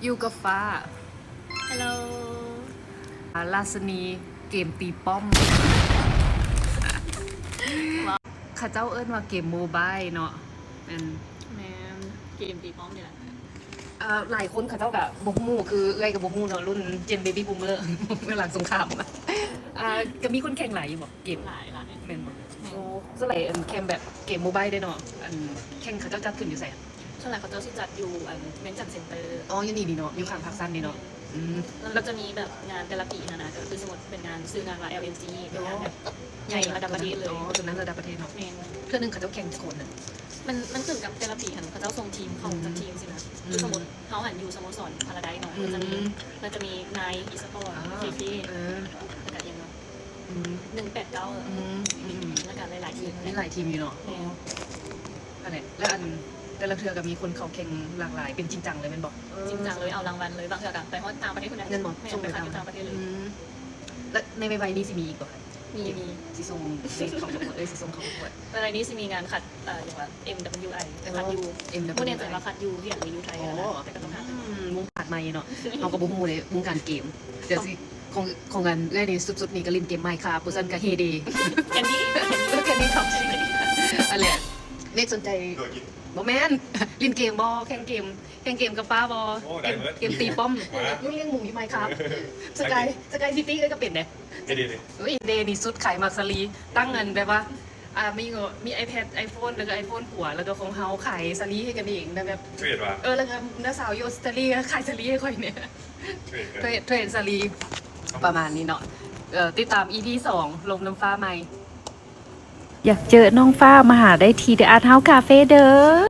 ຢູ່ກັບຟ້າ ຮັລໂຫຼ ອາ ລາຊະນີເກມຕີປ້ອມ ເຂົາເຈົ້າເອີ້ນວ່າເກມໂມບາຍເນາະ ແມ່ນ ແມ່ນ ເກມຕີປ້ອມນີ້ແຫຼະ. ເອີ ຫຼາຍຄົນເຂົາເຈົ້າກະບໍ່ຮູ້ ຄືເອື້ອຍກະບໍ່ຮູ້ເນາະ ລຸ້ນເຈນເບບີ້ບູມເມີ ເມື່ອຫຼັງສົງຄາມ ອາ ກະມີຄົນແຂ່ງຫຼາຍຢູ່ບໍ່ ເກມ? ຫຼາຍໆ ແມ່ນບໍ່? ແມ່ນ ໂອ້ ສ່ວນຫຼາຍ ອັນ ແຂ່ງແບບເກມໂມບາຍເດ້ເນາະ ອັນ ແຂ່ງເຂົາເຈົ້າຈັດຂຶ້ນຢູ່ໃສ? ສ່ວນຫຼາຍເຂົາເຈົ້າຊິຈັດຢູ່ ອັນ ວຽງຈັນເຊັນເຕີ. ອໍ ຢູ່ນີ້ນີ້ເນາະ ຢູ່ຂ້າງພາກຊັນນີ້ເນາະ. ອືມ ແລ້ວມັນຈະມີແບບງານແຕ່ລະປີຫັ້ນນະ ກໍຄືສົມມຸດເປັນງານ ຊື່ງານວ່າ ແອລເອັມຈີ ເປັນງານແບບໃຫຍ່ລະດັບປະເທດເລີຍ. ອໍ ໂຕນັ້ນລະດັບປະເທດເນາະ. ແມ່ນ ເທື່ອໜຶ່ງເຂົາເຈົ້າແຂ່ງຈັກຄົນນະ? ມັນ ມັນຂຶ້ນກັບແຕ່ລະປີຫັ້ນ ເຂົາເຈົ້າສົ່ງທີມເຂົ້າ ອືມ ຈັກທີມຊີ້ນະ. ອືມ ຄືສົມມຸດເຮົາຫັ້ນຢູ່ສະໂມສອນພາລາໄດເນາະ ອືມ ມັນຈະມີ ມັນຈະມີນາຍອີສະປອດ ອາ ເຄເຄ ເອີ ແລ້ວກະອີຫຍັງເນາະ ອືມ ໜຶ່ງແປດເກົ້າ ອືມ ອືມ ແລ້ວກະຫຼາຍໆທີມ ມີຫຼາຍທີມຢູ່ເນາະ. ແມ່ນ ຫັ້ນແຫຼະ ແລ້ວອັນ ແຕ່ລະເທື່ອກໍມີຄົນເຂົ້າແຂ່ງຫຼາກຫຼາຍ ເປັນຈິງຈັງເລີຍແມ່ນບໍ່? ເອີ ຈິງຈັງເລີຍ ເອົາລາງວັນເລີຍ ບາງເທື່ອກໍໄປຮອດຕ່າງປະເທດພຸ້ນນະ. ແມ່ນບໍ່? ແມ່ນ ສົ່ງໄປໄປຄັດຢູ່ຕ່າງປະເທດເລີຍ. ອືມ ແລະ ໃນໄວໆນີ້ຊິມີອີກບໍ່? ມີ ຊິສົ່ງເດັກເຂົ້າປະກວດ ເອີ ຊິສົ່ງເຂົ້າປະກວດ. ໄວໆນີ້ຊິມີງານຄັດ ເອີ ຫຍັງວ່າ ເອັມດັບເບິນຢູໄອ ເອີ ຄັດຢູ່ ເອັມດັບເບິນຢູໄອ ບໍ່ແນ່ໃຈວ່າຄັດຢູ່ຫວຽດ ຫຼື ຢູ່ໄທ ອໍ ຫັ້ນນະ ແຕ່ກໍຕ້ອງຫາ ອືມ ວົງການໃໝ່ເນາະ ເຮົາກໍບໍ່ຮູ້ເດ້ ວົງການເກມ. ດຽວຊິ ຂອງ ຂອງອັນເອື້ອຍນີ້ສຸດໆນີ້ກໍຫຼິ້ນເກມ Minecraft ຜູ້ຊັ້ນກໍເຮເດ Candy Candy Crush ອັນແຫຼະ. ເນກສົນໃຈ ບໍ່ແມ່ນ ຫຼິ້ນເກມບໍ່? ແຂ່ງເກມ ແຂ່ງເກມກັບປ້າບໍ່? ໂອ້ ໄດ້ເບິດ ເກມ ເກມຕີປ້ອມ ມາ ລຸ້ນລ້ຽງໝູຢູ່ Minecraft Sky Sky City ເອື້ອຍກໍເປັນເດ້. ເດ ເດ ເອີ ເດນີ້ສຸດຂາຍໝາກສາລີ ຕັ້ງອັນແບບວ່າ ອ່າ ມີ ມີ iPad iPhone ແລ້ວກໍ iPhone ຜົວ ແລ້ວກໍຂອງເຮົາຂາຍສາລີໃຫ້ກັນເອງນະ ແບບ ເທຣດວ່າ ເອີ ແລ້ວກໍນ້າສາວຢູ່ອົດສະຕາລີຂາຍສາລີໃຫ້ຂ້ອຍແດ່ ເທຣດ ເທຣດສາລີ ປະມານນີ້ເນາະ. ເອີ ຕິດຕາມ ອີພີ ສອງ ລົມນຳຟ້າໃໝ່. ຢາກເຈີນ້ອງຟ້າມາຫາໄດ້ທີ່ The Art House Cafe ເດີ້.